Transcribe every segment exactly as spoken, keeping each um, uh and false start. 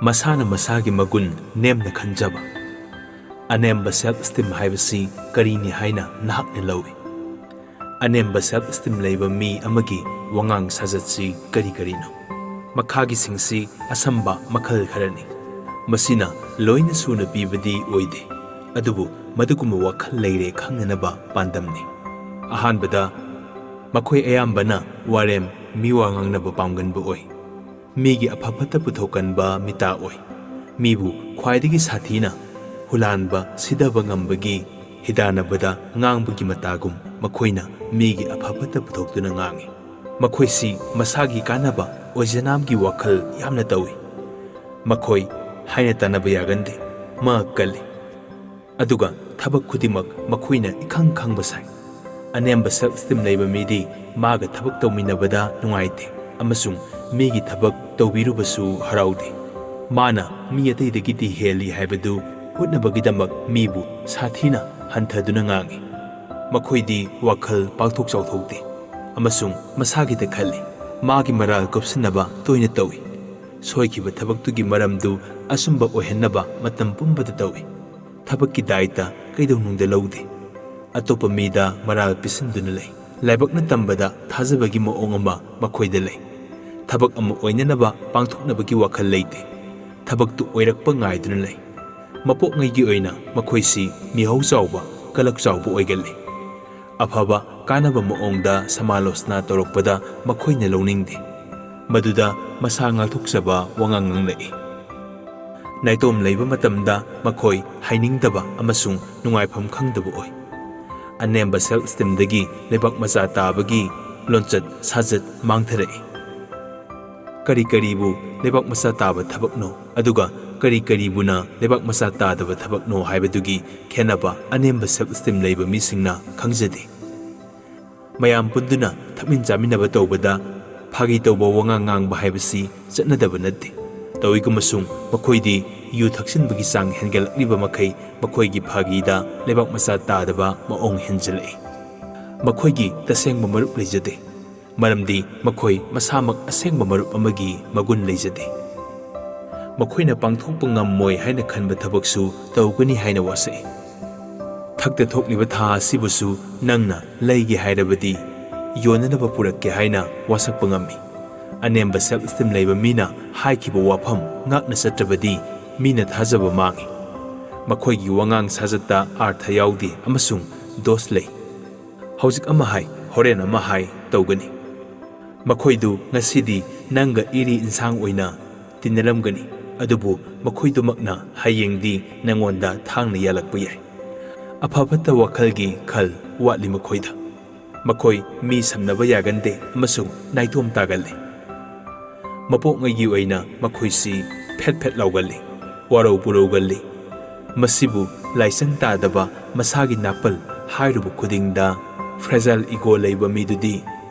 ꯃꯁꯥꯅ ꯃꯁꯥꯒꯤ ꯃꯒꯨꯟ ꯅꯦꯝꯅ ꯈꯟꯖꯕ꯫ ꯑꯅꯦꯝꯕ self esteem ꯍꯥꯏꯕꯁꯤ ꯀꯔꯤꯅꯤ ꯍꯥꯏꯅ ꯅꯍꯥꯛꯅ ꯂꯧꯏ? ꯑꯅꯦꯝꯕ self esteem ꯂꯩꯕ ꯃꯤ ꯑꯃꯒꯤ ꯋꯥꯉꯥꯡ ꯁꯥꯖꯠꯁꯤ ꯀꯔꯤ ꯀꯔꯤꯅꯣ? ꯃꯈꯥꯒꯤꯁꯤꯡꯁꯤ ꯑꯁꯝꯕ ꯃꯈꯜ ꯈꯔꯅꯤ꯫ ꯃꯁꯤꯅ ꯂꯣꯏꯅ ꯁꯨꯅ ꯄꯤꯕꯗꯤ ꯑꯣꯏꯗꯦ, ꯑꯗꯨꯕꯨ ꯃꯗꯨꯒꯨꯝꯕ ꯋꯥꯈꯜ ꯂꯩꯔꯦ ꯈꯪꯅꯅꯕ ꯄꯥꯟꯗꯝꯅꯤ꯫ ꯑꯍꯥꯟꯕꯗ, ꯃꯈꯣꯏ ꯑꯌꯥꯝꯕꯅ ꯋꯥꯔꯦꯝ ꯃꯤꯋꯥ ꯉꯥꯡꯅꯕ ꯄꯥꯝꯒꯟꯕ ꯑꯣꯏ꯫ ꯃꯤꯒꯤ ꯑꯐ ꯐꯠꯇ ꯄꯨꯊꯣꯛꯀꯟꯕ ꯃꯤꯇꯥ ꯑꯣꯏ꯫ ꯃꯤꯕꯨ ꯈ꯭ꯋꯥꯏꯗꯒꯤ ꯁꯥꯊꯤꯅ ꯍꯨꯂꯥꯟꯕ, ꯁꯤꯊꯕ ꯉꯝꯕꯒꯤ ꯍꯤꯗꯥꯟꯅꯕꯗ ꯉꯥꯡꯕꯒꯤ ꯃꯇꯥꯒꯨꯝ ꯃꯈꯣꯏꯅ ꯃꯤꯒꯤ ꯑꯐ ꯐꯠꯇ ꯄꯨꯊꯣꯛꯇꯨꯅ ꯉꯥꯡꯏ꯫ ꯃꯈꯣꯏꯁꯤ ꯃꯁꯥꯒꯤ ꯀꯥꯟꯅꯕ ꯑꯣꯏꯖꯅꯥꯝꯒꯤ ꯋꯥꯈꯜ ꯌꯥꯝꯅ ꯇꯧꯏ꯫ ꯃꯈꯣꯏ ꯍꯥꯏꯅ ꯇꯥꯟꯅꯕ ꯌꯥꯒꯟꯗꯦ, ꯃꯉꯛ ꯀꯜꯂꯤ꯫ ꯑꯗꯨꯒ ꯊꯕꯛ ꯈꯨꯗꯤꯡꯃꯛ ꯃꯈꯣꯏꯅ ꯏꯈꯪ ꯈꯪꯕ ꯁꯥꯏ꯫ ꯑꯅꯦꯝꯕ self esteem ꯂꯩꯕ ꯃꯤꯗꯤ ꯃꯥꯒ ꯊꯕꯛ ꯇꯧꯃꯤꯟꯅꯕꯗ ꯅꯨꯡꯉꯥꯏꯇꯦ ꯑꯃꯁꯨꯡ ꯃꯤꯒꯤ ꯊꯕꯛ ꯇꯧꯕꯤꯔꯨꯕꯁꯨ ꯍꯔꯥꯎꯗꯦ꯫ ꯃꯥꯅ ꯃꯤ ꯑꯇꯩꯗꯒꯤꯗꯤ ꯍꯦꯜꯂꯤ ꯍꯥꯏꯕꯗꯨ ꯎꯠꯅꯕꯒꯤꯗꯃꯛ ꯃꯤꯕꯨ ꯁꯥꯊꯤꯅ ꯍꯟꯊꯗꯨꯅ ꯉꯥꯡꯏ꯫ ꯃꯈꯣꯏꯗꯤ ꯋꯥꯈꯜ ꯄꯥꯛꯊꯣꯛ ꯆꯥꯎꯊꯣꯛꯇꯦ ꯑꯃꯁꯨꯡ ꯃꯁꯥꯒꯤꯗ ꯈꯜꯂꯤ꯫ ꯃꯥꯒꯤ ꯃꯔꯥꯜ ꯀꯨꯞꯁꯤꯟꯅꯕ ꯇꯣꯏꯅ ꯇꯧꯏ꯫ ꯁꯣꯏꯈꯤꯕ ꯊꯕꯛꯇꯨꯒꯤ ꯃꯔꯝꯗꯨ ꯑꯆꯨꯝꯕ ꯑꯣꯏꯍꯟꯅꯕ ꯃꯇꯝ ꯄꯨꯝꯕꯗ ꯇꯧꯏ꯫ ꯊꯕꯛꯀꯤ ꯗꯥꯏꯇ ꯀꯩꯗꯧꯅꯨꯡꯗ ꯂꯧꯗꯦ꯫ ꯑꯇꯣꯞꯄ ꯃꯤꯗ ꯃꯔꯥꯜ ꯄꯤꯁꯤꯟꯗꯨꯅ ꯂꯩ꯫ ꯂꯥꯏꯕꯛꯅ ꯇꯝꯕꯗ ꯊꯥꯖꯕꯒꯤ ꯃꯑꯣꯡ ꯑꯃ ꯃꯈꯣꯏꯗ ꯂꯩ꯫ ꯊꯕꯛ ꯑꯃ ꯑꯣꯏꯅꯅꯕ ꯄꯥꯡꯊꯣꯛꯅꯕꯒꯤ ꯋꯥꯈꯜ ꯂꯩꯇꯦ꯫ ꯊꯕꯛꯇꯨ ꯑꯣꯏꯔꯛꯄ ꯉꯥꯏꯗꯨꯅ ꯂꯩ꯫ ꯃꯄꯣꯛꯉꯩꯒꯤ ꯑꯣꯏꯅ ꯃꯈꯣꯏꯁꯤ ꯃꯤꯍꯧ ꯆꯥꯎꯕ, ꯀꯂꯛ ꯆꯥꯎꯕ ꯑꯣꯏꯒꯜꯂꯤ꯫ ꯑꯐꯕ ꯀꯥꯟꯅꯕ ꯃꯑꯣꯡꯗ ꯁꯃꯥꯂꯣꯆꯅꯥ ꯇꯧꯔꯛꯄꯗ ꯃꯈꯣꯏꯅ ꯂꯧꯅꯤꯡꯗꯦ꯫ ꯃꯗꯨꯗ ꯃꯁꯥ ꯉꯥꯛꯊꯣꯛꯆꯕ ꯋꯥꯉꯥꯡ ꯉꯥꯡꯂꯛꯏ꯫ ꯅꯥꯏꯇꯣꯝ ꯂꯩꯕ ꯃꯇꯝꯗ ꯃꯈꯣꯏ ꯍꯥꯏꯅꯤꯡꯗꯕ ꯑꯃꯁꯨꯡ ꯅꯨꯡꯉꯥꯏꯐꯝ ꯈꯪꯗꯕ ꯑꯣꯏ꯫ ꯑꯅꯦꯝꯕ self esteemꯗꯒꯤ ꯂꯩꯕꯥꯛ ꯃꯆꯥ ꯇꯥꯕꯒꯤ ꯂꯣꯟꯆꯠ ꯁꯥꯖꯠ ꯃꯥꯡꯊꯔꯛꯏ꯫ ꯀꯔꯤ ꯀꯔꯤꯕꯨ ꯂꯩꯕꯥꯛ ꯃꯆꯥ ꯇꯥꯕ ꯊꯕꯛꯅꯣ, ꯑꯗꯨꯒ ꯀꯔꯤ ꯀꯔꯤꯕꯨꯅ ꯂꯩꯕꯥꯛ ꯃꯆꯥ ꯇꯥꯗꯕ ꯊꯕꯛꯅꯣ ꯍꯥꯏꯕꯗꯨꯒꯤ ꯈꯦꯠꯅꯕ ꯑꯅꯦꯝꯕ self esteem ꯂꯩꯕ ꯃꯤꯁꯤꯡꯅ ꯈꯪꯖꯗꯦ꯫ ꯃꯌꯥꯝ ꯄꯨꯟꯗꯨꯅ ꯊꯛꯃꯤꯟ ꯆꯥꯃꯤꯟꯅꯕ ꯇꯧꯕꯗ ꯐꯥꯒꯤ ꯇꯧꯕ ꯋꯥꯉꯥꯡ ꯉꯥꯡꯕ ꯍꯥꯏꯕꯁꯤ ꯆꯠꯅꯗꯕ ꯅꯠꯇꯦ꯫ ꯇꯧꯏꯒꯨꯝꯕꯁꯨꯡ ꯃꯈꯣꯏꯗꯤ ꯌꯨ ꯊꯛꯆꯤꯟꯕꯒꯤ ꯆꯥꯡ ꯍꯦꯟꯒꯠꯂꯛꯂꯤꯕ ꯃꯈꯩ ꯃꯈꯣꯏꯒꯤ ꯐꯥꯒꯤꯗ ꯂꯩꯕꯥꯛ ꯃꯆꯥ ꯇꯥꯗꯕ ꯃꯑꯣꯡ ꯍꯦꯟꯖꯤꯜꯂꯛꯏ꯫ ꯃꯈꯣꯏꯒꯤ ꯇꯁꯦꯡꯕ ꯃꯔꯨꯞ ꯂꯩꯖꯗꯦ, ꯃꯔꯝꯗꯤ ꯃꯈꯣꯏ ꯃꯁꯥꯃꯛ ꯑꯁꯦꯡꯕ ꯃꯔꯨꯞ ꯑꯃꯒꯤ ꯃꯒꯨꯟ ꯂꯩꯖꯗꯦ꯫ ꯃꯈꯣꯏꯅ ꯄꯥꯡꯊꯣꯛꯄ ꯉꯝꯃꯣꯏ ꯍꯥꯏꯅ ꯈꯟꯕ ꯊꯕꯛꯁꯨ ꯇꯧꯒꯅꯤ ꯍꯥꯏꯅ ꯋꯥꯁꯛꯏ꯫ ꯊꯛꯇ ꯊꯣꯛꯂꯤꯕ ꯊꯥ ꯑꯁꯤꯕꯨꯁꯨ ꯅꯪꯅ ꯂꯩꯒꯦ ꯍꯥꯏꯔꯕꯗꯤ ꯌꯣꯟꯅꯅꯕ ꯄꯨꯔꯛꯀꯦ ꯍꯥꯏꯅ ꯋꯥꯁꯛꯄ ꯉꯝꯃꯤ꯫ ꯑꯅꯦꯝꯕ self esteem ꯂꯩꯕ ꯃꯤꯅ ꯍꯥꯏꯈꯤꯕ ꯋꯥꯐꯝ ꯉꯥꯛꯅ ꯆꯠꯇ꯭ꯔꯕꯗꯤ ꯃꯤꯅ ꯊꯥꯖꯕ ꯃꯥꯡꯏ꯫ ꯃꯈꯣꯏꯒꯤ ꯋꯥꯉꯥꯡ ꯁꯥꯖꯠꯇ ꯑꯥꯔꯊ ꯌꯥꯎꯗꯦ ꯑꯃꯁꯨꯡ ꯗꯣꯁ ꯂꯩ꯫ ꯍꯧꯖꯤꯛ ꯑꯃ ꯍꯥꯏ, ꯍꯣꯔꯦꯟ ꯑꯃ ꯍꯥꯏ ꯇꯧꯒꯅꯤ꯫ ꯃꯈꯣꯏꯗꯨ ꯉꯁꯤꯗꯤ ꯅꯪꯒ ꯏꯔꯤ ꯏꯟꯁꯥꯡ ꯑꯣꯏꯅ ꯇꯤꯟꯅꯔꯝꯒꯅꯤ, ꯑꯗꯨꯕꯨ ꯃꯈꯣꯏꯗꯨꯃꯛꯅ ꯍꯌꯦꯡꯗꯤ ꯅꯪꯉꯣꯟꯗ ꯊꯥꯡꯅ ꯌꯥꯜꯂꯛꯄ ꯌꯥꯏ꯫ ꯑꯐ ꯐꯠꯇ ꯋꯥꯈꯜꯒꯤ ꯈꯜ ꯋꯥꯠꯂꯤ ꯃꯈꯣꯏꯗ꯫ ꯃꯈꯣꯏ ꯃꯤ ꯁꯝꯅꯕ ꯌꯥꯒꯟꯗꯦ ꯑꯃꯁꯨꯡ ꯅꯥꯏꯇꯣꯝ ꯇꯥꯒꯜꯂꯤ꯫ ꯃꯄꯣꯛꯉꯩꯒꯤ ꯑꯣꯏꯅ ꯃꯈꯣꯏꯁꯤ ꯐꯦꯠ ꯐꯦꯠ ꯂꯥꯎꯒꯜꯂꯤ, ꯋꯥꯔꯧ ꯄꯨꯔꯧꯒꯜꯂꯤ꯫ ꯃꯁꯤꯕꯨ ꯂꯥꯏꯆꯪ ꯇꯥꯗꯕ ꯃꯁꯥꯒꯤ ꯅꯥꯄꯜ ꯍꯥꯏꯔꯨꯕ ꯈꯨꯗꯤꯡꯗ fragile ego ꯂꯩꯕ ꯃꯤꯗꯨꯗꯤ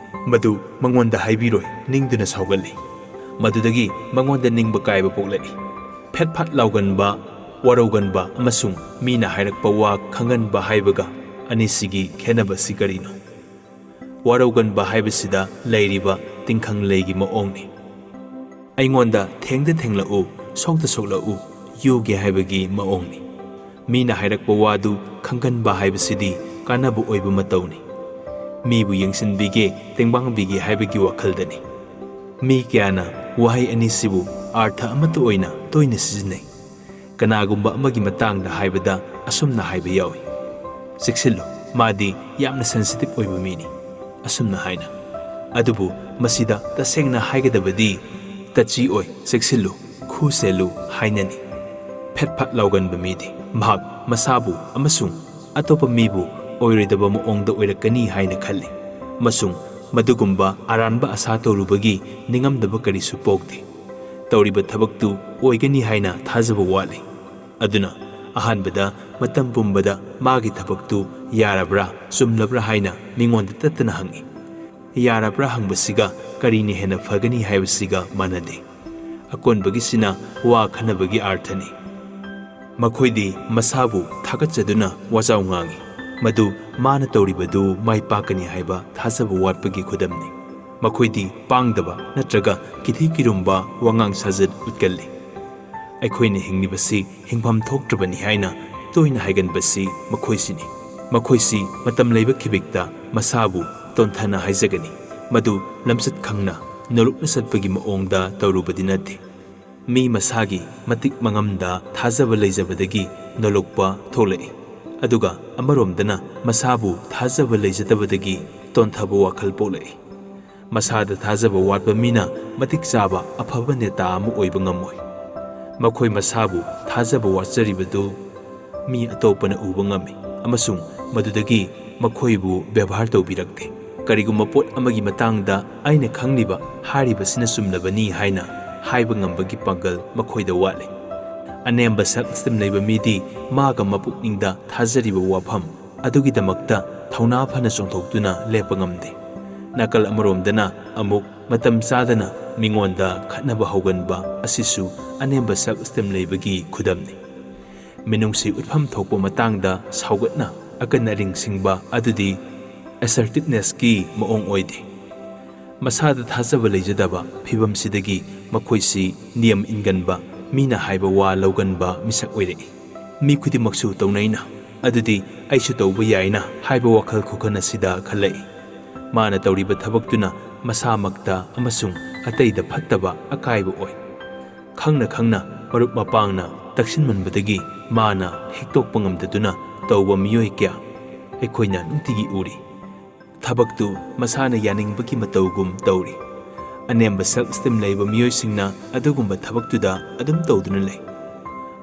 ꯃꯗꯨ ꯃꯉꯣꯟꯗ ꯍꯥꯏꯕꯤꯔꯣꯏ ꯅꯤꯡꯗꯨꯅ ꯁꯥꯎꯒꯜꯂꯤ꯫ ꯃꯗꯨꯗꯒꯤ ꯃꯉꯣꯟꯗ ꯅꯤꯡꯕ ꯀꯥꯏꯕ ꯄꯣꯛꯂꯛꯏ꯫ ꯐꯦꯠ ꯐꯥꯠ ꯂꯥꯎꯒꯟꯕ, ꯋꯥꯔꯧꯒꯟꯕ ꯑꯃꯁꯨꯡ ꯃꯤꯅ ꯍꯥꯏꯔꯛꯄ ꯋꯥ ꯈꯪꯒꯟꯕ ꯍꯥꯏꯕꯒ ꯑꯅꯤꯁꯤꯒꯤ ꯈꯦꯠꯅꯕꯁꯤ ꯀꯔꯤꯅꯣ? ꯋꯥꯔꯧꯒꯟꯕ ꯍꯥꯏꯕꯁꯤꯗ ꯂꯩꯔꯤꯕ ꯇꯤꯡꯈꯪ ꯂꯩꯒꯤ ꯃꯑꯣꯡꯅꯤ꯫ ꯑꯩꯉꯣꯟꯗ ꯊꯦꯡꯗ ꯊꯦꯡꯂꯛꯎ, ꯁꯣꯛꯇ ꯁꯣꯛꯂꯛꯎ, ꯌꯨꯒꯦ ꯍꯥꯏꯕꯒꯤ ꯃꯑꯣꯡꯅꯤ꯫ ꯃꯤꯅ ꯍꯥꯏꯔꯛꯄ ꯋꯥꯗꯨ ꯈꯪꯒꯟꯕ ꯍꯥꯏꯕꯁꯤꯗꯤ ꯀꯥꯟꯅꯕ ꯑꯣꯏꯕ ꯃꯇꯧꯅꯤ꯫ ꯃꯤꯕꯨ ꯌꯦꯡꯁꯤꯟꯕꯤꯒꯦ, ꯇꯦꯡꯕꯥꯡꯕꯤꯒꯦ ꯍꯥꯏꯕꯒꯤ ꯋꯥꯈꯜꯗꯅꯤ꯫ ꯃꯤ ꯀꯌꯥꯅ ꯋꯥꯍꯩ ꯑꯅꯤꯁꯤꯕꯨ ꯑꯥꯔꯊ ꯑꯃꯠꯇ ꯑꯣꯏꯅ ꯇꯣꯏꯅ ꯁꯤꯖꯤꯟꯅꯩ꯫ ꯀꯅꯥꯒꯨꯝꯕ ꯑꯃꯒꯤ ꯃꯇꯥꯡꯗ ꯍꯥꯏꯕꯗ ꯑꯁꯨꯝꯅ ꯍꯥꯏꯕ ꯌꯥꯎꯏ, "ꯆꯦꯛꯁꯤꯜꯂꯨ, ꯃꯥꯗꯤ ꯌꯥꯝꯅ sensitive ꯑꯣꯏꯕ ꯃꯤꯅꯤ," ꯑꯁꯨꯝꯅ ꯍꯥꯏꯅ꯫ ꯑꯗꯨꯕꯨ ꯃꯁꯤꯗ ꯇꯁꯦꯡꯅ ꯍꯥꯏꯒꯗꯕꯗꯤ, "ꯇꯆꯤ ꯑꯣꯏ, ꯆꯦꯛꯁꯤꯜꯂꯨ, ꯈꯨ ꯁꯦꯜꯂꯨ" ꯍꯥꯏꯅꯅꯤ꯫ ꯐꯦꯠ ꯐꯥꯠ ꯂꯥꯎꯒꯟꯕ ꯃꯤꯗꯤ ꯃꯍꯥꯛ ꯃꯁꯥꯕꯨ ꯑꯃꯁꯨꯡ ꯑꯇꯣꯞꯄ ꯃꯤꯕꯨ ꯑꯣꯏꯔꯣꯏꯗꯕ ꯃꯑꯣꯡꯗ ꯑꯣꯏꯔꯛꯀꯅꯤ ꯍꯥꯏꯅ ꯈꯜꯂꯤ, ꯑꯃꯁꯨꯡ ꯃꯗꯨꯒꯨꯝꯕ ꯑꯔꯥꯟꯕ ꯑꯁꯥ ꯇꯧꯔꯨꯕꯒꯤ ꯅꯤꯡꯉꯝꯗꯕ ꯀꯔꯤꯁꯨ ꯄꯣꯛꯇꯦ꯫ ꯇꯧꯔꯤꯕ ꯊꯕꯛꯇꯨ ꯑꯣꯏꯒꯅꯤ ꯍꯥꯏꯅ ꯊꯥꯖꯕ ꯋꯥꯠꯂꯤ꯫ ꯑꯗꯨꯅ ꯑꯍꯥꯟꯕꯗ ꯃꯇꯝ ꯄꯨꯝꯕꯗ ꯃꯥꯒꯤ ꯊꯕꯛꯇꯨ ꯌꯥꯔꯕ꯭ꯔꯥ, ꯆꯨꯝꯂꯕ꯭ꯔꯥ ꯍꯥꯏꯅ ꯃꯤꯉꯣꯟꯗ ꯇꯠꯇꯅ ꯍꯪꯏ꯫ ꯌꯥꯔꯕ꯭ꯔꯥ ꯍꯪꯕꯁꯤꯒ ꯀꯔꯤꯅ ꯍꯦꯟꯅ ꯐꯒꯅꯤ ꯍꯥꯏꯕꯁꯤꯒ ꯃꯥꯟꯅꯗꯦ꯫ ꯑꯀꯣꯟꯕꯒꯤꯁꯤꯅ ꯋꯥ ꯈꯟꯅꯕꯒꯤ ꯑꯥꯔꯊꯅꯤ꯫ ꯃꯈꯣꯏꯗꯤ ꯃꯁꯥꯕꯨ ꯊꯥꯒꯠꯆꯗꯨꯅ ꯋꯥꯖꯥꯎ ꯉꯥꯡꯏ, ꯃꯗꯨ ꯃꯥꯅ ꯇꯧꯔꯤꯕꯗꯨ ꯃꯥꯏ ꯄꯥꯛꯀꯅꯤ ꯍꯥꯏꯕ ꯊꯥꯖꯕ ꯋꯥꯠꯄꯒꯤ ꯈꯨꯗꯝꯅꯤ꯫ ꯃꯈꯣꯏꯗꯤ ꯄꯥꯡꯗꯕ ꯅꯠꯇ꯭ꯔꯒ ꯀꯤꯊꯤ ꯀꯤꯔꯨꯝꯕ ꯋꯥꯉꯥꯡ ꯁꯥꯖꯠ ꯎꯠꯀꯜꯂꯤ꯫ ꯑꯩꯈꯣꯏꯅ ꯍꯤꯡꯂꯤꯕꯁꯤ ꯍꯤꯡꯐꯝ ꯊꯣꯛꯇ꯭ꯔꯕꯅꯤ ꯍꯥꯏꯅ ꯇꯣꯏꯅ ꯍꯥꯏꯒꯟꯕꯁꯤ ꯃꯈꯣꯏꯁꯤꯅꯤ꯫ ꯃꯈꯣꯏꯁꯤ ꯃꯇꯝ ꯂꯩꯕ ꯈꯤꯕꯤꯛꯇ ꯃꯁꯥꯕꯨ ꯇꯣꯟꯊꯅ ꯍꯥꯏꯖꯒꯅꯤ, ꯃꯗꯨ ꯂꯝꯆꯠ ꯈꯪꯅ ꯅꯣꯂꯨꯛꯅ ꯆꯠꯄꯒꯤ ꯃꯑꯣꯡꯗ ꯇꯧꯔꯨꯕꯗꯤ ꯅꯠꯇꯦ꯫ ꯃꯤ ꯃꯁꯥꯒꯤ ꯃꯇꯤꯛ ꯃꯉꯝꯗ ꯊꯥꯖꯕ ꯂꯩꯖꯕꯗꯒꯤ ꯅꯣꯂꯨꯛꯄ ꯊꯣꯛꯂꯛꯏ, ꯑꯗꯨꯒ ꯑꯃꯔꯣꯝꯗꯅ ꯃꯁꯥꯕꯨ ꯊꯥꯖꯕ ꯂꯩꯖꯗꯕꯗꯒꯤ ꯇꯣꯟꯊꯕ ꯋꯥꯈꯜ ꯄꯣꯛꯂꯛꯏ꯫ ꯃꯁꯥꯗ ꯊꯥꯖꯕ ꯋꯥꯠꯄ ꯃꯤꯅ ꯃꯇꯤꯛ ꯆꯥꯕ ꯑꯐꯕ ꯅꯦꯇꯥ ꯑꯃ ꯑꯣꯏꯕ ꯉꯝꯃꯣꯏ꯫ ꯃꯈꯣꯏ ꯃꯁꯥꯕꯨ ꯊꯥꯖꯕ ꯋꯥꯠꯆꯔꯤꯕꯗꯨ ꯃꯤ ꯑꯇꯣꯞꯄꯅ ꯎꯕ ꯉꯝꯃꯤ ꯑꯃꯁꯨꯡ ꯃꯗꯨꯗꯒꯤ ꯃꯈꯣꯏꯕꯨ ꯕꯦꯕꯥꯔ ꯇꯧꯕꯤꯔꯛꯇꯦ꯫ ꯀꯔꯤꯒꯨꯝꯕ ꯄꯣꯠ ꯑꯃꯒꯤ ꯃꯇꯥꯡꯗ ꯑꯩꯅ ꯈꯪꯂꯤꯕ ꯍꯥꯏꯔꯤꯕꯁꯤꯅ ꯆꯨꯝꯂꯕꯅꯤ ꯍꯥꯏꯅ ꯍꯥꯏꯕ ꯉꯝꯕꯒꯤ ꯄꯥꯡꯒꯜ ꯃꯈꯣꯏꯗ ꯋꯥꯠꯂꯤ꯫ ꯑꯅꯦꯝꯕ ꯁꯦꯜꯐ ꯏꯁꯇꯤꯝ ꯂꯩꯕ ꯃꯤꯗꯤ ꯃꯥꯒ ꯃꯄꯨꯛꯅꯤꯡꯗ ꯊꯥꯖꯔꯤꯕ ꯋꯥꯐꯝ ꯑꯗꯨꯒꯤꯗꯃꯛꯇ ꯊꯧꯅꯥ ꯐꯅ ꯆꯣꯡꯊꯣꯛꯇꯨꯅ ꯂꯦꯞꯄ ꯉꯝꯗꯦ꯫ ꯅꯥꯀꯜ ꯑꯃꯔꯣꯝꯗꯅ ꯑꯃꯨꯛ ꯃꯇꯝ ꯆꯥꯗꯅ ꯃꯤꯉꯣꯟꯗ ꯈꯠꯅꯕ ꯍꯧꯒꯟꯕ ꯑꯁꯤꯁꯨ ꯑꯅꯦꯝꯕ ꯁꯦꯜꯐ ꯏꯁꯇꯤꯝ ꯂꯩꯕꯒꯤ ꯈꯨꯗꯝꯅꯤ꯫ ꯃꯤꯅꯨꯡꯁꯤ ꯎꯠꯐꯝ ꯊꯣꯛꯄ ꯃꯇꯥꯡꯗ ꯁꯥꯎꯒꯠꯅ ꯑꯀꯟ ꯑꯔꯤꯡ ꯁꯤꯡꯕ ꯑꯗꯨꯗꯤ ꯑꯦꯁꯔꯇꯤꯞꯅꯦꯁꯀꯤ ꯃꯑꯣꯡ ꯑꯣꯏꯗꯦ꯫ ꯃꯁꯥꯗ ꯊꯥꯖꯕ ꯂꯩꯖꯗꯕ ꯐꯤꯚꯝꯁꯤꯗꯒꯤ ꯃꯈꯣꯏꯁꯤ ꯅꯤꯌꯝ ꯏꯟꯒꯟꯕ, ꯃꯤꯅ ꯍꯥꯏꯕ ꯋꯥ ꯂꯧꯒꯟꯕ ꯃꯤꯁꯛ ꯑꯣꯏꯔꯛꯏ꯫ ꯃꯤ ꯈꯨꯗꯤꯡꯃꯛꯁꯨ ꯇꯧꯅꯩꯅ, ꯑꯗꯨꯗꯤ ꯑꯩꯁꯨ ꯇꯧꯕ ꯌꯥꯏꯅ ꯍꯥꯏꯕ ꯋꯥꯈꯜ ꯈꯨꯈꯟ ꯑꯁꯤꯗ ꯈꯜꯂꯛꯏ꯫ ꯃꯥꯅ ꯇꯧꯔꯤꯕ ꯊꯕꯛꯇꯨꯅ ꯃꯁꯥꯃꯛꯇ ꯑꯃꯁꯨꯡ ꯑꯇꯩꯗ ꯐꯠꯇꯕ ꯑꯀꯥꯏꯕ ꯑꯣꯏ꯫ ꯈꯪꯅ ꯈꯪꯅ ꯃꯔꯨꯞ ꯃꯄꯥꯡꯅ ꯇꯛꯁꯤꯟꯃꯟꯕꯗꯒꯤ ꯃꯥꯅ ꯍꯤꯛꯇꯣꯛꯄ ꯉꯝꯗꯗꯨꯅ ꯇꯧꯕ ꯃꯤꯑꯣꯏ ꯀꯌꯥ ꯑꯩꯈꯣꯏꯅ ꯅꯨꯡꯇꯤꯒꯤ ꯎꯔꯤ꯫ ꯊꯕꯛꯇꯨ ꯃꯁꯥꯅ ꯌꯥꯅꯤꯡꯕꯒꯤ ꯃꯇꯧꯒꯨꯝ ꯇꯧꯔꯤ꯫ ꯑꯅꯦꯝꯕ ꯁꯦꯜꯐ ꯏꯁꯇꯤꯝ ꯂꯩꯕ ꯃꯤꯑꯣꯏꯁꯤꯡꯅ ꯑꯗꯨꯒꯨꯝꯕ ꯊꯕꯛꯇꯨꯗ ꯑꯗꯨꯝ ꯇꯧꯗꯨꯅ ꯂꯩ꯫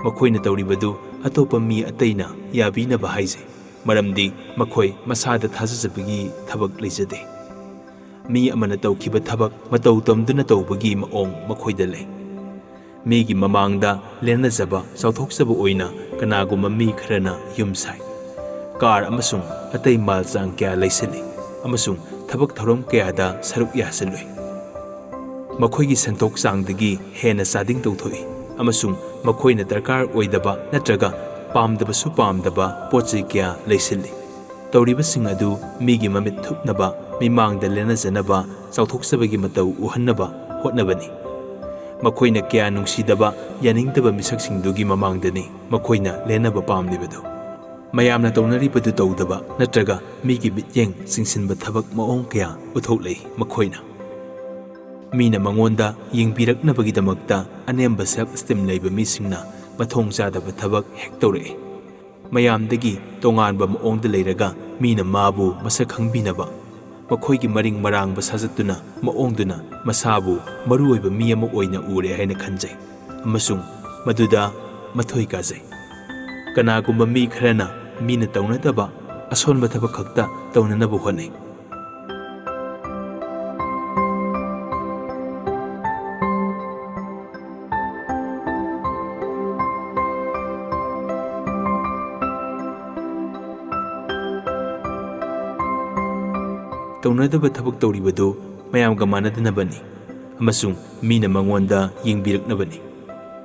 ꯃꯈꯣꯏꯅ ꯇꯧꯔꯤꯕꯗꯨ ꯑꯇꯣꯞꯄ ꯃꯤ ꯑꯇꯩꯅ ꯌꯥꯕꯤꯅꯕ ꯍꯥꯏꯖꯩ, ꯃꯔꯝꯗꯤ ꯃꯈꯣꯏ ꯃꯁꯥꯗ ꯊꯥꯖꯖꯕꯒꯤ ꯊꯕꯛ ꯂꯩꯖꯗꯦ꯫ ꯃꯤ ꯑꯃꯅ ꯇꯧꯈꯤꯕ ꯊꯕꯛ ꯃꯇꯧ ꯇꯝꯗꯨꯅ ꯇꯧꯕꯒꯤ ꯃꯑꯣꯡ ꯃꯈꯣꯏꯗ ꯂꯩ꯫ ꯃꯤꯒꯤ ꯃꯃꯥꯡꯗ ꯂꯦꯟꯅꯖꯕ, ꯆꯥꯎꯊꯣꯛꯆꯕ ꯑꯣꯏꯅ ꯀꯅꯥꯒꯨꯝꯕ ꯃꯤ ꯈꯔꯅ ꯌꯨꯝ ꯁꯥꯏ, ꯀꯥꯔ ꯑꯃꯁꯨꯡ ꯑꯇꯩ ꯃꯥꯜ ꯆꯥꯡ ꯀꯌꯥ ꯂꯩꯁꯤꯜꯂꯤ ꯑꯃꯁꯨꯡ ꯊꯕꯛ ꯊꯧꯔꯝ ꯀꯌꯥꯗ ꯁꯔꯨꯛ ꯌꯥꯁꯤꯜꯂꯨꯏ꯫ ꯃꯈꯣꯏꯒꯤ ꯁꯦꯟꯊꯣꯛ ꯆꯥꯡꯗꯒꯤ ꯍꯦꯟꯅ ꯆꯥꯗꯤꯡ ꯇꯧꯊꯣꯛꯏ ꯑꯃꯁꯨꯡ ꯃꯈꯣꯏꯅ ꯗꯔꯀꯥꯔ ꯑꯣꯏꯗꯕ ꯅꯠꯇ꯭ꯔꯒ ꯄꯥꯝꯗꯕꯁꯨ ꯄꯥꯝꯗꯕ ꯄꯣꯠ ꯆꯩ ꯀꯌꯥ ꯂꯩꯁꯤꯜꯂꯤ꯫ ꯇꯧꯔꯤꯕꯁꯤꯡ ꯑꯗꯨ ꯃꯤꯒꯤ ꯃꯃꯤꯠ ꯊꯨꯞꯅꯕ, ꯃꯤꯃꯥꯡꯗ ꯂꯦꯟꯅꯖꯅꯕ, ꯆꯥꯎꯊꯣꯛꯆꯕꯒꯤ ꯃꯇꯧ ꯎꯍꯟꯅꯕ ꯍꯣꯠꯅꯕꯅꯤ꯫ ꯃꯈꯣꯏꯅ ꯀꯌꯥ ꯅꯨꯡꯁꯤꯗꯕ, ꯌꯥꯅꯤꯡꯗꯕ ꯃꯤꯁꯛꯁꯤꯡꯗꯨꯒꯤ ꯃꯃꯥꯡꯗꯅꯤ ꯃꯈꯣꯏꯅ ꯂꯦꯟꯅꯕ ꯄꯥꯝꯂꯤꯕꯗꯨ꯫ ꯃꯌꯥꯝꯅ ꯇꯧꯅꯔꯤꯕꯗꯨ ꯇꯧꯗꯕ ꯅꯠꯇ꯭ꯔꯒ ꯃꯤꯒꯤ ꯃꯤꯠꯌꯦꯡ ꯆꯤꯡꯁꯤꯟꯕ ꯊꯕꯛ ꯃꯑꯣꯡ ꯀꯌꯥ ꯎꯠꯊꯣꯛꯂꯛꯏ ꯃꯈꯣꯏꯅ꯫ ꯃꯤꯅ ꯃꯉꯣꯟꯗ ꯌꯦꯡꯕꯤꯔꯛꯅꯕꯒꯤꯗꯃꯛꯇ ꯑꯅꯦꯝꯕ self esteem ꯂꯩꯕ ꯃꯤꯁꯤꯡꯅ ꯃꯊꯣꯡ ꯆꯥꯗꯕ ꯊꯕꯛ ꯍꯦꯛ ꯇꯧꯔꯛꯏ꯫ ꯃꯌꯥꯝꯗꯒꯤ ꯇꯣꯉꯥꯟꯕ ꯃꯑꯣꯡꯗ ꯂꯩꯔꯒ ꯃꯤꯅ ꯃꯥꯕꯨ ꯃꯁꯛ ꯈꯪꯕꯤꯅꯕ ꯃꯈꯣꯏꯒꯤ ꯃꯔꯤꯡ ꯃꯔꯥꯡꯕ ꯁꯥꯖꯠꯇꯨꯅ ꯃꯑꯣꯡꯗꯨꯅ ꯃꯁꯥꯕꯨ ꯃꯔꯨꯑꯣꯏꯕ ꯃꯤ ꯑꯃ ꯑꯣꯏꯅ ꯎꯔꯦ ꯍꯥꯏꯅ ꯈꯟꯖꯩ ꯑꯃꯁꯨꯡ ꯃꯗꯨꯗ ꯃꯊꯣꯏ ꯀꯥꯖꯩ꯫ ꯀꯅꯥꯒꯨꯝꯕ ꯃꯤ ꯈꯔꯅ ꯃꯤꯅ ꯇꯧꯅꯗꯕ ꯑꯁꯣꯟꯕ ꯊꯕꯛ ꯈꯛꯇ ꯇꯧꯅꯅꯕ ꯍꯣꯠꯅꯩ꯫ ꯇꯧꯅꯗꯕ ꯊꯕꯛ ꯇꯧꯔꯤꯕꯗꯨ ꯃꯌꯥꯝꯒ ꯃꯥꯟꯅꯗꯅꯕꯅꯤ ꯑꯃꯁꯨꯡ ꯃꯤꯅ ꯃꯉꯣꯟꯗ ꯌꯦꯡꯕꯤꯔꯛꯅꯕꯅꯤ꯫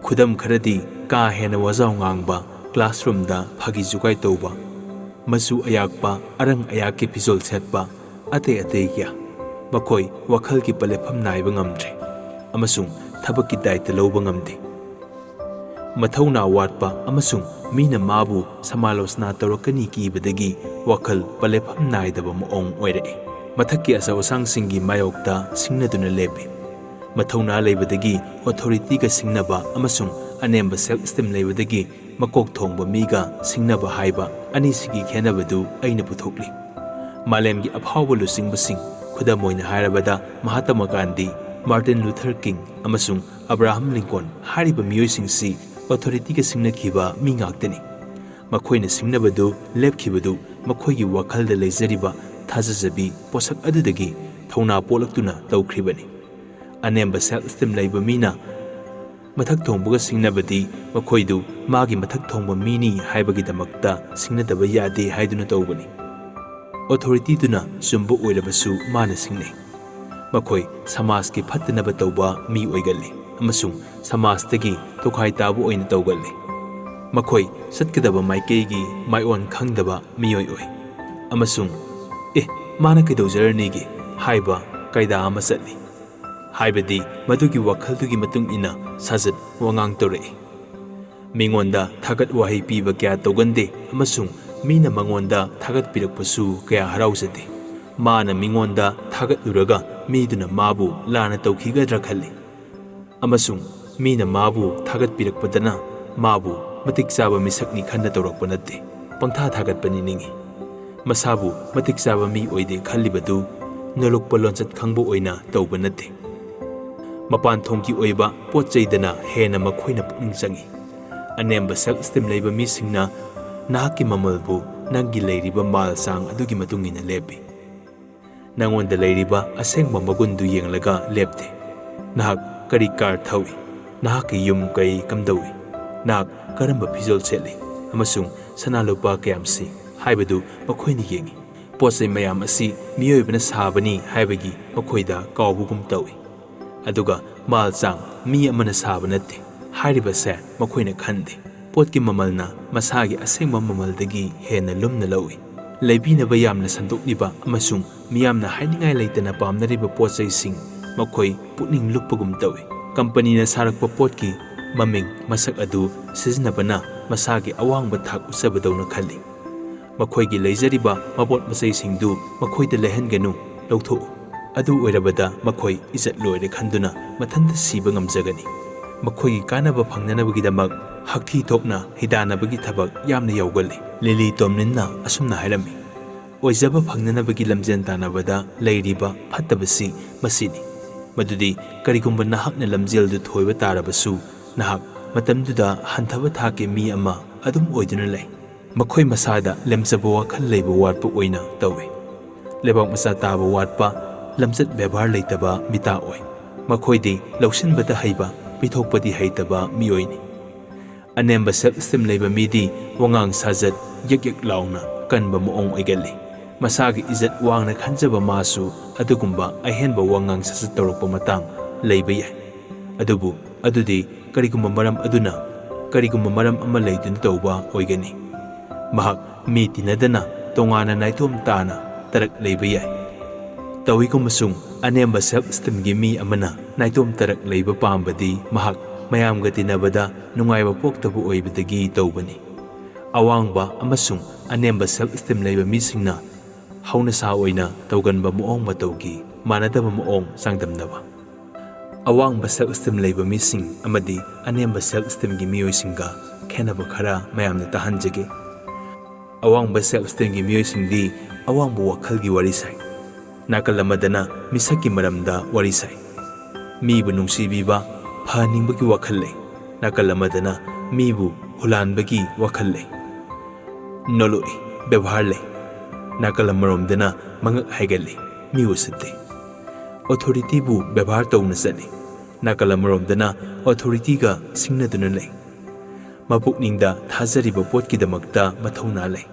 ꯈꯨꯗꯝ ꯈꯔꯗꯤ ꯀꯥ ꯍꯦꯟꯅ ꯋꯥꯖꯥꯎ ꯉꯥꯡꯕ, classroomꯗ ꯐꯥꯒꯤ ꯖꯨꯒꯥꯏ ꯇꯧꯕ, ꯃꯆꯨ ꯑꯌꯥꯛꯄ, ꯑꯔꯪ ꯑꯌꯥꯛꯀꯤ ꯐꯤꯖꯣꯜ ꯁꯦꯠꯄ, ꯑꯇꯩ ꯑꯇꯩ ꯀꯌꯥ꯫ ꯃꯈꯣꯏ ꯋꯥꯈꯜꯒꯤ ꯄꯂꯦꯐꯝ ꯅꯥꯏꯕ ꯉꯝꯗ꯭ꯔꯦ ꯑꯃꯁꯨꯡ ꯊꯕꯛꯀꯤ ꯗꯥꯏꯇ ꯂꯧꯕ ꯉꯝꯗꯦ꯫ ꯃꯊꯧꯅꯥ ꯋꯥꯠꯄ ꯑꯃꯁꯨꯡ ꯃꯤꯅ ꯃꯥꯕꯨ ꯁꯃꯥꯂꯣꯆꯅꯥ ꯇꯧꯔꯛꯀꯅꯤ ꯀꯤꯕꯗꯒꯤ ꯋꯥꯈꯜ ꯄꯂꯦꯐꯝ ꯅꯥꯏꯗꯕ ꯃꯑꯣꯡ ꯑꯣꯏꯔꯛꯏ꯫ ꯃꯊꯛꯀꯤ ꯑꯆꯧ ꯑꯁꯥꯡꯁꯤꯡꯒꯤ ꯃꯥꯌꯣꯛꯇ ꯁꯤꯡꯅꯗꯨꯅ ꯂꯦꯞꯄꯤ꯫ ꯃꯊꯧꯅꯥ ꯂꯩꯕꯗꯒꯤ authorityꯒ ꯁꯤꯡꯅꯕ ꯑꯃꯁꯨꯡ ꯑꯅꯦꯝꯕ self esteem ꯂꯩꯕꯗꯒꯤ ꯃꯀꯣꯛ ꯊꯣꯡꯕ ꯃꯤꯒ ꯁꯤꯡꯅꯕ ꯍꯥꯏꯕ ꯑꯅꯤꯁꯤꯒꯤ ꯈꯦꯠꯅꯕꯗꯨ ꯑꯩꯅ ꯄꯨꯊꯣꯛꯂꯤ꯫ ꯃꯥꯂꯦꯝꯒꯤ ꯑꯐꯥꯎꯕ ꯂꯨꯆꯤꯡꯕꯁꯤꯡ, ꯈꯨꯗꯝ ꯑꯣꯏꯅ ꯍꯥꯏꯔꯕꯗ Mahatma Gandhi, Martin Luther king ꯑꯃꯁꯨꯡ ꯑꯕ꯭ꯔꯥꯍꯝ ꯂꯤꯡꯀꯣꯟ ꯍꯥꯏꯔꯤꯕ ꯃꯤꯑꯣꯏꯁꯤꯡꯁꯤ authorityꯒ ꯁꯤꯡꯅꯈꯤꯕ ꯃꯤ ꯉꯥꯛꯇꯅꯤ꯫ ꯃꯈꯣꯏꯅ ꯁꯤꯡꯅꯕꯗꯨ ꯂꯦꯞꯈꯤꯕꯗꯨ ꯃꯈꯣꯏꯒꯤ ꯋꯥꯈꯜꯗ ꯂꯩꯖꯔꯤꯕ ꯊꯥꯖꯖꯕꯤ ꯄꯣꯠꯁꯛ ꯑꯗꯨꯗꯒꯤ ꯊꯧꯅꯥ ꯄꯣꯛꯂꯛꯇꯨꯅ ꯇꯧꯈ꯭ꯔꯤꯕꯅꯤ꯫ ꯑꯅꯦꯝꯕ self esteem ꯂꯩꯕ ꯃꯤꯅ ꯃꯊꯛ ꯊꯣꯡꯕꯒ ꯁꯤꯡꯅꯕꯗꯤ ꯃꯈꯣꯏꯗꯨ ꯃꯥꯒꯤ ꯃꯊꯛ ꯊꯣꯡꯕ ꯃꯤꯅꯤ ꯍꯥꯏꯕꯒꯤꯗꯃꯛꯇ ꯁꯤꯡꯅꯗꯕ ꯌꯥꯗꯦ ꯍꯥꯏꯗꯨꯅ ꯇꯧꯕꯅꯤ꯫ Authorityꯗꯨꯅ ꯆꯨꯝꯕ ꯑꯣꯏꯔꯕꯁꯨ ꯃꯥꯅ ꯁꯤꯡꯅꯩ꯫ ꯃꯈꯣꯏ ꯁꯃꯥꯖꯀꯤ ꯐꯠꯇꯅꯕ ꯇꯧꯕ ꯃꯤ ꯑꯣꯏꯒꯜꯂꯤ ꯑꯃꯁꯨꯡ ꯁꯃꯥꯖꯇꯒꯤ ꯇꯣꯈꯥꯏ ꯇꯥꯕ ꯑꯣꯏꯅ ꯇꯧꯒꯜꯂꯤ꯫ ꯃꯈꯣꯏ ꯆꯠꯀꯗꯕ ꯃꯥꯏꯀꯩꯒꯤ ꯃꯥꯏꯑꯣꯟ ꯈꯪꯗꯕ ꯃꯤꯑꯣꯏ ꯑꯣꯏ ꯑꯃꯁꯨꯡ "ꯑꯦ, ꯃꯥꯅ ꯀꯩꯗꯧꯖꯔꯅꯤꯒꯦ?" ꯍꯥꯏꯕ ꯀꯥꯏꯗꯥ ꯑꯃ ꯆꯠꯂꯤ꯫ ꯍꯥꯏꯕꯗꯤ ꯃꯗꯨꯒꯤ ꯋꯥꯈꯜꯗꯨꯒꯤ ꯃꯇꯨꯡ ꯏꯟꯅ ꯁꯥꯖꯠ ꯋꯥꯉꯥꯡ ꯇꯧꯔꯛꯏ꯫ ꯃꯤꯉꯣꯟꯗ ꯊꯥꯒꯠ ꯋꯥꯍꯩ ꯄꯤꯕ ꯀꯌꯥ ꯇꯧꯒꯟꯗꯦ ꯑꯃꯁꯨꯡ ꯃꯤꯅ ꯃꯉꯣꯟꯗ ꯊꯥꯒꯠꯄꯤꯔꯛꯄꯁꯨ ꯀꯌꯥ ꯍꯔꯥꯎꯖꯗꯦ꯫ ꯃꯥꯅ ꯃꯤꯉꯣꯟꯗ ꯊꯥꯒꯠꯂꯨꯔꯒ ꯃꯤꯗꯨꯅ ꯃꯥꯕꯨ ꯂꯥꯟꯅ ꯇꯧꯈꯤꯒꯗ꯭ꯔꯥ ꯈꯜꯂꯤ꯫ ꯑꯃꯁꯨꯡ ꯃꯤꯅ ꯃꯥꯕꯨ ꯊꯥꯒꯠꯄꯤꯔꯛꯄꯗꯅ ꯃꯥꯕꯨ ꯃꯇꯤꯛ ꯆꯥꯕ ꯃꯤꯁꯛꯅꯤ ꯈꯟꯅ ꯇꯧꯔꯛꯄ ꯅꯠꯇꯦ, ꯄꯪꯊꯥ ꯊꯥꯒꯠꯄꯅꯤ ꯅꯤꯡꯏ꯫ ꯃꯁꯥꯕꯨ ꯃꯇꯤꯛ ꯆꯥꯕ ꯃꯤ ꯑꯣꯏꯗꯦ ꯈꯜꯂꯤꯕꯗꯨ ꯅꯣꯂꯨꯛꯄ ꯂꯣꯟꯆꯠ ꯈꯪꯕ ꯑꯣꯏꯅ ꯇꯧꯕ ꯅꯠꯇꯦ꯫ ꯃꯄꯥꯟ ꯊꯣꯡꯒꯤ ꯑꯣꯏꯕ ꯄꯣꯠ ꯆꯩꯗꯅ ꯍꯦꯟꯅ ꯃꯈꯣꯏꯅ ꯄꯨꯛꯅꯤꯡ ꯆꯪꯏ꯫ ꯑꯅꯦꯝꯕ self esteem ꯂꯩꯕ ꯃꯤꯁꯤꯡꯅ ꯅꯍꯥꯛꯀꯤ ꯃꯃꯜꯕꯨ ꯅꯪꯒꯤ ꯂꯩꯔꯤꯕ ꯃꯥꯜ ꯆꯥꯡ ꯑꯗꯨꯒꯤ ꯃꯇꯨꯡ ꯏꯟꯅ ꯂꯦꯞꯄꯤ꯫ ꯅꯉꯣꯟꯗ ꯂꯩꯔꯤꯕ ꯑꯁꯦꯡꯕ ꯃꯒꯨꯟꯗꯨ ꯌꯦꯡꯂꯒ ꯂꯦꯞꯇꯦ꯫ ꯅꯍꯥꯛ ꯀꯔꯤ ꯀꯥꯔ ꯊꯧꯏ? ꯅꯍꯥꯛꯀꯤ ꯌꯨꯝ ꯀꯩ ꯀꯝꯗꯧꯏ? ꯅꯍꯥꯛ ꯀꯔꯝꯕ ꯐꯤꯖꯣꯜ ꯁꯦꯠꯂꯤ? ꯑꯃꯁꯨꯡ ꯁꯅꯥ ꯂꯨꯄꯥ ꯀꯌꯥꯝ ꯁꯤ? ꯍꯥꯏꯕꯗꯨ ꯃꯈꯣꯏꯅ ꯌꯦꯡꯏ꯫ ꯄꯣꯠ ꯆꯩ ꯃꯌꯥꯝ ꯑꯁꯤ ꯃꯤꯑꯣꯏꯕꯅ ꯁꯥꯕꯅꯤ ꯍꯥꯏꯕꯒꯤ ꯃꯈꯣꯏꯗ ꯀꯥꯎꯕꯒꯨꯝ ꯇꯧꯏ꯫ ꯑꯗꯨꯒ ꯃꯥꯜ ꯆꯥꯡ ꯃꯤ ꯑꯃꯅ ꯁꯥꯕ ꯅꯠꯇꯦ ꯍꯥꯏꯔꯤꯕꯁꯦ ꯃꯈꯣꯏꯅ ꯈꯟꯗꯦ꯫ ꯄꯣꯠꯀꯤ ꯃꯃꯜꯅ ꯃꯁꯥꯒꯤ ꯑꯁꯦꯡꯕ ꯃꯃꯜꯗꯒꯤ ꯍꯦꯟꯅ ꯂꯨꯝꯅ ꯂꯧꯏ꯫ ꯂꯩꯕꯤꯅꯕ ꯌꯥꯝꯅ ꯁꯟꯗꯣꯛꯂꯤꯕ ꯑꯃꯁꯨꯡ ꯃꯤꯌꯥꯝꯅ ꯍꯥꯏꯅꯤꯡꯉꯥꯏ ꯂꯩꯇꯅ ꯄꯥꯝꯅꯔꯤꯕ ꯄꯣꯠ ꯆꯩꯁꯤꯡ ꯃꯈꯣꯏ ꯄꯨꯛꯅꯤꯡ ꯂꯨꯞꯄꯒꯨꯝ ꯇꯧꯏ꯫ ꯀꯝꯄꯅꯤꯅ ꯁꯥꯔꯛꯄ ꯄꯣꯠꯀꯤ ꯃꯃꯤꯡ ꯃꯁꯛ ꯑꯗꯨ ꯁꯤꯖꯤꯟꯅꯕꯅ ꯃꯁꯥꯒꯤ ꯑꯋꯥꯡꯕ ꯊꯥꯛ ꯎꯠꯆꯕꯗꯧꯅ ꯈꯜꯂꯤ꯫ ꯃꯈꯣꯏꯒꯤ ꯂꯩꯖꯔꯤꯕ ꯃꯄꯣꯠ ꯃꯆꯩꯁꯤꯡꯗꯨ ꯃꯈꯣꯏꯗ ꯂꯩꯍꯟꯒꯅꯨ, ꯂꯧꯊꯣꯛꯎ꯫ ꯑꯗꯨ ꯑꯣꯏꯔꯕꯗ ꯃꯈꯣꯏ ꯏꯖꯠ ꯂꯣꯏꯔꯦ ꯈꯟꯗꯨꯅ ꯃꯊꯟꯇ ꯁꯤꯕ ꯉꯝꯖꯒꯅꯤ꯫ ꯃꯈꯣꯏꯒꯤ ꯀꯥꯟꯅꯕ ꯐꯪꯅꯅꯕꯒꯤꯗꯃꯛ ꯍꯛꯊꯤ ꯊꯣꯛꯅ ꯍꯤꯗꯥꯟꯅꯕꯒꯤ ꯊꯕꯛ ꯌꯥꯝꯅ ꯌꯥꯎꯒꯜꯂꯤ꯫ ꯂꯤꯂꯤ ꯇꯣꯝꯂꯤꯟꯅ ꯑꯁꯨꯝꯅ ꯍꯥꯏꯔꯝꯃꯤ, "ꯑꯣꯏꯖꯕ ꯐꯪꯅꯅꯕꯒꯤ ꯂꯝꯖꯦꯜ ꯇꯥꯟꯅꯕꯗ ꯂꯩꯔꯤꯕ ꯐꯠꯇꯕꯁꯤ ꯃꯁꯤꯅꯤ, ꯃꯗꯨꯗꯤ ꯀꯔꯤꯒꯨꯝꯕ ꯅꯍꯥꯛꯅ ꯂꯝꯖꯦꯜꯗꯨ ꯊꯣꯏꯕ ꯇꯥꯔꯕꯁꯨ, ꯅꯍꯥꯛ ꯃꯇꯝꯗꯨꯗ ꯍꯟꯊꯕ ꯊꯥꯛꯀꯤ ꯃꯤ ꯑꯃ ꯑꯗꯨꯝ ꯑꯣꯏꯗꯨꯅ ꯂꯩ꯫ ꯃꯈꯣꯏ ꯃꯁꯥꯗ ꯂꯦꯝꯖꯕ ꯋꯥꯈꯜ ꯂꯩꯕ ꯋꯥꯠꯄ ꯑꯣꯏꯅ ꯇꯧꯏ꯫ ꯂꯩꯕꯥꯛ ꯃꯆꯥ ꯇꯥꯕ ꯋꯥꯠꯄ, ꯂꯝꯆꯠ ꯕꯦꯕꯥꯔ ꯂꯩꯇꯕ ꯃꯤꯇꯥ ꯑꯣꯏ꯫ ꯃꯈꯣꯏꯗꯤ ꯂꯧꯁꯤꯟꯕꯗ ꯍꯩꯕ, ꯄꯤꯊꯣꯛꯄꯗꯤ ꯍꯩꯇꯕ ꯃꯤꯑꯣꯏꯅꯤ꯫" ꯑꯅꯦꯝꯕ self esteem ꯂꯩꯕ ꯃꯤꯗꯤ ꯋꯥꯉꯥꯡ ꯁꯥꯖꯠ ꯌꯛ ꯌꯛ ꯂꯥꯎꯅ ꯀꯟꯕ ꯃꯑꯣꯡ ꯑꯣꯏꯒꯜꯂꯤ꯫ ꯃꯁꯥꯒꯤ ꯏꯖꯠ ꯋꯥꯡꯅ ꯈꯟꯖꯕ ꯃꯥꯁꯨ ꯑꯗꯨꯒꯨꯝꯕ ꯑꯍꯦꯟꯕ ꯋꯥꯉꯥꯡ ꯁꯥꯖꯠ ꯇꯧꯔꯛꯄ ꯃꯇꯥꯡ ꯂꯩꯕ ꯌꯥꯏ꯫ ꯑꯗꯨꯕꯨ ꯑꯗꯨꯗꯤ ꯀꯔꯤꯒꯨꯝꯕ ꯃꯔꯝ ꯑꯗꯨꯅ, ꯀꯔꯤꯒꯨꯝꯕ ꯃꯔꯝ ꯑꯃ ꯂꯩꯗꯨꯅ ꯇꯧꯕ ꯑꯣꯏꯒꯅꯤ꯫ ꯃꯍꯥꯛ ꯃꯤ ꯇꯤꯟꯅꯗꯅ ꯇꯣꯉꯥꯟꯅ ꯅꯥꯏꯇꯣꯝ ꯇꯥꯅ ꯇꯔꯛ ꯂꯩꯕ ꯌꯥꯏ꯫ ꯇꯧꯏꯒꯨꯝꯕꯁꯨꯡ ꯑꯅꯦꯝꯕ ꯁꯦꯜꯐ ꯏꯁꯇꯤꯝꯒꯤ ꯃꯤ ꯑꯃꯅ ꯅꯥꯏꯇꯣꯝ ꯇꯔꯛ ꯂꯩꯕ ꯄꯥꯝꯕꯗꯤ ꯃꯍꯥꯛ ꯃꯌꯥꯝꯒ ꯇꯤꯟꯅꯕꯗ ꯅꯨꯡꯉꯥꯏꯕ ꯄꯣꯛꯇꯕ ꯑꯣꯏꯕꯗꯒꯤ ꯇꯧꯕꯅꯤ꯫ ꯑꯋꯥꯡꯕ ꯑꯃꯁꯨꯡ ꯑꯅꯦꯝꯕ ꯁꯦꯜꯐ ꯏꯁꯇꯤꯝ ꯂꯩꯕ ꯃꯤꯁꯤꯡꯅ ꯍꯧꯅꯁꯥ ꯑꯣꯏꯅ ꯇꯧꯒꯟꯕ ꯃꯑꯣꯡ ꯃꯇꯧꯒꯤ ꯃꯥꯟꯅꯗꯕ ꯃꯑꯣꯡ ꯆꯥꯡꯗꯝꯅꯕ꯫ ꯑꯋꯥꯡꯕ ꯁꯦꯜꯐ ꯏꯁꯇꯤꯝ ꯂꯩꯕ ꯃꯤꯁꯤꯡ ꯑꯃꯗꯤ ꯑꯅꯦꯝꯕ ꯁꯦꯜꯐ ꯏꯁꯇꯤꯝꯒꯤ ꯃꯤꯑꯣꯏꯁꯤꯡꯒ ꯈꯦꯠꯅꯕ ꯈꯔ ꯃꯌꯥꯝꯅ ꯇꯥꯍꯟꯖꯒꯦ꯫ ꯑꯋꯥꯡꯕ ꯁꯦꯜꯐ ꯏꯁꯇꯤꯝꯒꯤ ꯃꯤꯑꯣꯏꯁꯤꯡꯗꯤ ꯑꯋꯥꯡꯕ ꯋꯥꯈꯜꯒꯤ ꯋꯥꯔꯤ ꯁꯥꯏ꯫ ꯅꯥꯀꯜ ꯑꯃꯗꯅ ꯃꯤꯁꯛꯀꯤ ꯃꯔꯝꯗ ꯋꯥꯔꯤ ꯁꯥꯏ꯫ ꯃꯤꯕꯨ ꯅꯨꯡꯁꯤꯕꯤꯕ, ꯐꯍꯟꯅꯤꯡꯕꯒꯤ ꯋꯥꯈꯜ ꯂꯩ꯫ ꯅꯥꯀꯜ ꯑꯃꯗꯅ ꯃꯤꯕꯨ ꯍꯨꯂꯥꯟꯕꯒꯤ ꯋꯥꯈꯜ ꯂꯩ꯫ ꯅꯣꯂꯨꯛꯏ, ꯕꯦꯕꯥꯔ ꯂꯩ꯫ ꯅꯥꯀꯜ ꯑꯃꯔꯣꯝꯗꯅ ꯃꯉꯛ ꯍꯥꯏꯒꯠꯂꯤ, ꯃꯤ ꯎꯁꯤꯠꯇꯦ꯫ ꯑꯣꯊꯣꯔꯤꯇꯤꯕꯨ ꯕꯦꯕꯥꯔ ꯇꯧꯅ ꯆꯠꯂꯤ꯫ ꯅꯥꯀꯜ ꯑꯃꯔꯣꯝꯗꯅ ꯑꯣꯊꯣꯔꯤꯇꯤꯒ ꯁꯤꯡꯅꯗꯨꯅ ꯂꯩ꯫ ꯃꯄꯨꯛꯅꯤꯡꯗ ꯊꯥꯖꯔꯤꯕ ꯄꯣꯠꯀꯤꯗꯃꯛꯇ ꯃꯊꯧꯅꯥ ꯂꯩ꯫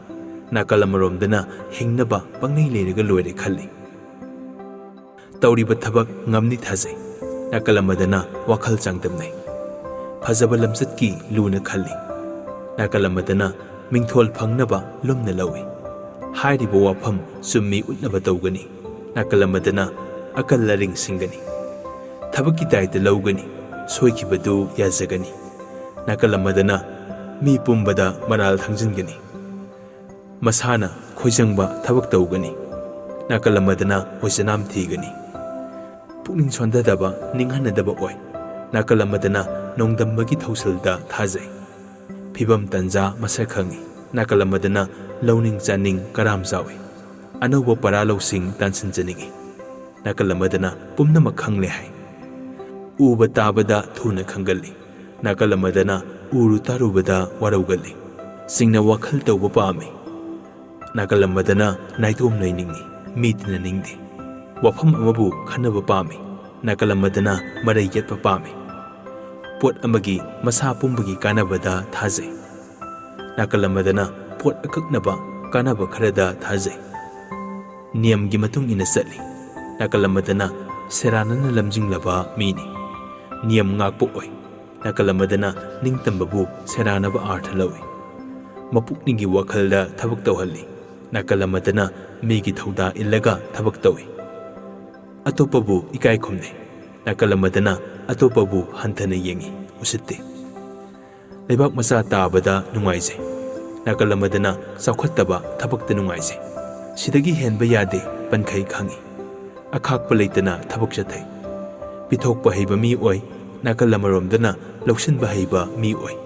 ꯅꯥꯀꯜ ꯑꯃꯔꯣꯝꯗꯅ ꯍꯤꯡꯅꯕ ꯄꯪꯂꯩ ꯂꯩꯔꯒ ꯂꯣꯏꯔꯦ ꯈꯜꯂꯤ꯫ ꯇꯧꯔꯤꯕ ꯊꯕꯛ ꯉꯝꯅꯤ ꯊꯥꯖꯩ꯫ ꯅꯥꯀꯜ ꯑꯃꯗꯅ ꯋꯥꯈꯜ ꯆꯥꯡꯗꯝꯅꯩ꯫ ꯐꯖꯕ ꯂꯝꯆꯠꯀꯤ ꯂꯨꯅ ꯈꯜꯂꯤ꯫ ꯅꯥꯀꯜ ꯑꯃꯗꯅ ꯃꯤꯡꯊꯣꯜ ꯐꯪꯅꯕ ꯂꯨꯝꯅ ꯂꯧꯏ꯫ ꯍꯥꯏꯔꯤꯕ ꯋꯥꯐꯝ ꯆꯨꯝꯃꯤ ꯎꯠꯅꯕ ꯇꯧꯒꯅꯤ꯫ ꯅꯥꯀꯜ ꯑꯃꯗꯅ ꯑꯀꯜ ꯑꯔꯤꯡ ꯁꯤꯡꯒꯅꯤ꯫ ꯊꯕꯛꯀꯤ ꯗꯥꯏꯇ ꯂꯧꯒꯅꯤ꯫ ꯁꯣꯏꯈꯤꯕꯗꯨ ꯌꯥꯖꯒꯅꯤ꯫ ꯅꯥꯀꯜ ꯑꯃꯗꯅ ꯃꯤ ꯄꯨꯝꯕꯗ ꯃꯔꯥꯜ ꯊꯥꯡꯖꯤꯟꯒꯅꯤ꯫ ꯃꯁꯥꯅ ꯈꯣꯏꯖꯪꯕ ꯊꯕꯛ ꯇꯧꯒꯅꯤ꯫ ꯅꯥꯀꯜ ꯑꯃꯗꯅ ꯑꯣꯏꯖꯅꯥꯝ ꯊꯤꯒꯅꯤ꯫ ꯄꯨꯛꯅꯤꯡ ꯁꯣꯟꯊꯗꯕ, ꯅꯤꯡꯍꯟꯅꯗꯕ ꯑꯣꯏ꯫ ꯅꯥꯀꯜ ꯑꯃꯗꯅ ꯅꯣꯡꯗꯝꯕꯒꯤ ꯊꯧꯁꯤꯜꯗ ꯊꯥꯖꯩ꯫ ꯐꯤꯕꯝ ꯇꯟꯖꯥ ꯃꯁꯛ ꯈꯪꯏ꯫ ꯅꯥꯀꯜ ꯑꯃꯗꯅ ꯂꯧꯅꯤꯡ ꯆꯥꯅꯤꯡ ꯀꯔꯥꯝ ꯆꯥꯎꯏ꯫ ꯑꯅꯧꯕ ꯄꯔꯥ ꯂꯧꯁꯤꯡ ꯇꯥꯟꯁꯤꯟꯖꯅꯤꯡꯏ꯫ ꯅꯥꯀꯜ ꯑꯃꯗꯅ ꯄꯨꯝꯅꯃꯛ ꯈꯪꯂꯦ ꯍꯥꯏ꯫ ꯎꯕ ꯇꯥꯕꯗ ꯊꯨꯅ ꯈꯪꯒꯜꯂꯤ꯫ ꯅꯥꯀꯜ ꯑꯃꯗꯅ ꯎꯔꯨ ꯇꯥꯔꯨꯕꯗ ꯋꯥꯔꯧꯒꯜꯂꯤ꯫ ꯁꯤꯡꯅ ꯋꯥꯈꯜ ꯇꯧꯕ ꯄꯥꯝꯃꯤ꯫ ꯅꯥꯀꯜ ꯑꯃꯗꯅ ꯅꯥꯏꯇꯣꯝ ꯂꯩꯅꯤꯡꯏ, ꯃꯤ ꯇꯤꯟꯅꯅꯤꯡꯗꯦ꯫ ꯋꯥꯐꯝ ꯑꯃꯕꯨ ꯈꯟꯅꯕ ꯄꯥꯝꯃꯤ꯫ ꯅꯥꯀꯜ ꯑꯃꯗꯅ ꯃꯔꯩ ꯌꯦꯠꯄ ꯄꯥꯝꯃꯤ꯫ ꯄꯣꯠ ꯑꯃꯒꯤ ꯃꯁꯥ ꯄꯨꯝꯕꯒꯤ ꯀꯥꯟꯅꯕꯗ ꯊꯥꯖꯩ꯫ ꯅꯥꯀꯜ ꯑꯃꯗꯅ ꯄꯣꯠ ꯑꯀꯛꯅꯕ ꯀꯥꯟꯅꯕ ꯈꯔꯗ ꯊꯥꯖꯩ꯫ ꯅꯤꯌꯝꯒꯤ ꯃꯇꯨꯡ ꯏꯟꯅ ꯆꯠꯂꯤ꯫ ꯅꯥꯀꯜ ꯑꯃꯗꯅ ꯁꯦꯔꯥꯟꯅꯅ ꯂꯝꯖꯤꯡꯂꯕ ꯃꯤꯅꯤ꯫ ꯅꯤꯌꯝ ꯉꯥꯛꯄ ꯑꯣꯏ꯫ ꯅꯥꯀꯜ ꯑꯃꯗꯅ ꯅꯤꯡꯇꯝꯕꯕꯨ ꯁꯦꯔꯥꯟꯅꯕ ꯑꯥꯔꯊ ꯂꯧꯏ꯫ ꯃꯄꯨꯛꯅꯤꯡꯒꯤ ꯋꯥꯈꯜꯗ ꯊꯕꯛ ꯇꯧꯍꯜꯂꯤ꯫ ꯅꯥꯀꯜ ꯑꯃꯗꯅ ꯃꯤꯒꯤ ꯊꯧꯗꯥ ꯏꯜꯂꯒ ꯊꯕꯛ ꯇꯧꯏ꯫ ꯑꯇꯣꯞꯄꯕꯨ ꯏꯀꯥꯏ ꯈꯨꯝꯅꯩ꯫ ꯅꯥꯀꯜ ꯑꯃꯗꯅ ꯑꯇꯣꯞꯄꯕꯨ ꯍꯟꯊꯅ ꯌꯦꯡꯏ, ꯎꯁꯤꯠꯇꯦ꯫ ꯂꯩꯕꯥꯛ ꯃꯆꯥ ꯇꯥꯕꯗ ꯅꯨꯡꯉꯥꯏꯖꯩ꯫ ꯅꯥꯀꯜ ꯑꯃꯗꯅ ꯆꯥꯎꯈꯠꯇꯕ ꯊꯕꯛꯇ ꯅꯨꯡꯉꯥꯏꯖꯩ꯫ ꯁꯤꯗꯒꯤ ꯍꯦꯟꯕ ꯌꯥꯗꯦ, ꯄꯟꯈꯩ ꯈꯪꯏ꯫ ꯑꯈꯥꯛꯄ ꯂꯩꯇꯅ ꯊꯕꯛ ꯆꯠꯊꯩ꯫ ꯄꯤꯊꯣꯛꯄ ꯍꯩꯕ ꯃꯤ ꯑꯣꯏ, ꯅꯥꯀꯜ ꯑꯃꯔꯣꯝꯗꯅ ꯂꯧꯁꯤꯟꯕ ꯍꯩꯕ ꯃꯤ ꯑꯣꯏ꯫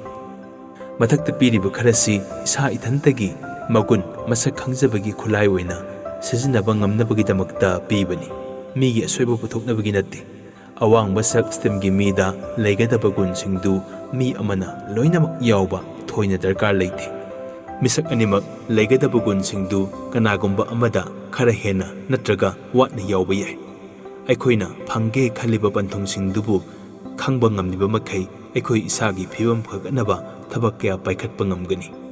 ꯃꯊꯛꯇ ꯄꯤꯔꯤꯕ ꯈꯔꯁꯤ ꯏꯁꯥ ꯏꯊꯟꯇꯒꯤ ꯃꯒꯨꯟ ꯃꯁꯛ ꯈꯪꯖꯕꯒꯤ ꯈꯨꯠꯂꯥꯏ ꯑꯣꯏꯅ ꯁꯤꯖꯤꯟꯅꯕ ꯉꯝꯅꯕꯒꯤꯗꯃꯛꯇ ꯄꯤꯕꯅꯤ꯫ ꯃꯤꯒꯤ ꯑꯁꯣꯏꯕ ꯄꯨꯊꯣꯛꯅꯕꯒꯤ ꯅꯠꯇꯦ꯫ ꯑꯋꯥꯡꯕ self esteemꯒꯤ ꯃꯤꯗ ꯂꯩꯒꯗꯕ ꯒꯨꯟꯁꯤꯡꯗꯨ ꯃꯤ ꯑꯃꯅ ꯂꯣꯏꯅꯃꯛ ꯌꯥꯎꯕ ꯊꯣꯏꯅ ꯗꯔꯀꯥꯔ ꯂꯩꯇꯦ꯫ ꯃꯤꯁꯛ ꯑꯅꯤꯃꯛ ꯂꯩꯒꯗꯕ ꯒꯨꯟꯁꯤꯡꯗꯨ ꯀꯅꯥꯒꯨꯝꯕ ꯑꯃꯗ ꯈꯔ ꯍꯦꯟꯅ ꯅꯠꯇ꯭ꯔꯒ ꯋꯥꯠꯅ ꯌꯥꯎꯕ ꯌꯥꯏ꯫ ꯑꯩꯈꯣꯏꯅ ꯐꯪꯒꯦ ꯈꯜꯂꯤꯕ ꯄꯟꯊꯨꯡꯁꯤꯡꯗꯨꯕꯨ ꯈꯪꯕ ꯉꯝꯂꯤꯕ ꯃꯈꯩ ꯑꯩꯈꯣꯏ ꯏꯁꯥꯒꯤ ꯐꯤꯕꯝ ꯐꯒꯠꯅꯕ ꯊꯕꯛ ꯀꯌꯥ ꯄꯥꯏꯈꯠꯄ ꯉꯝꯒꯅꯤ꯫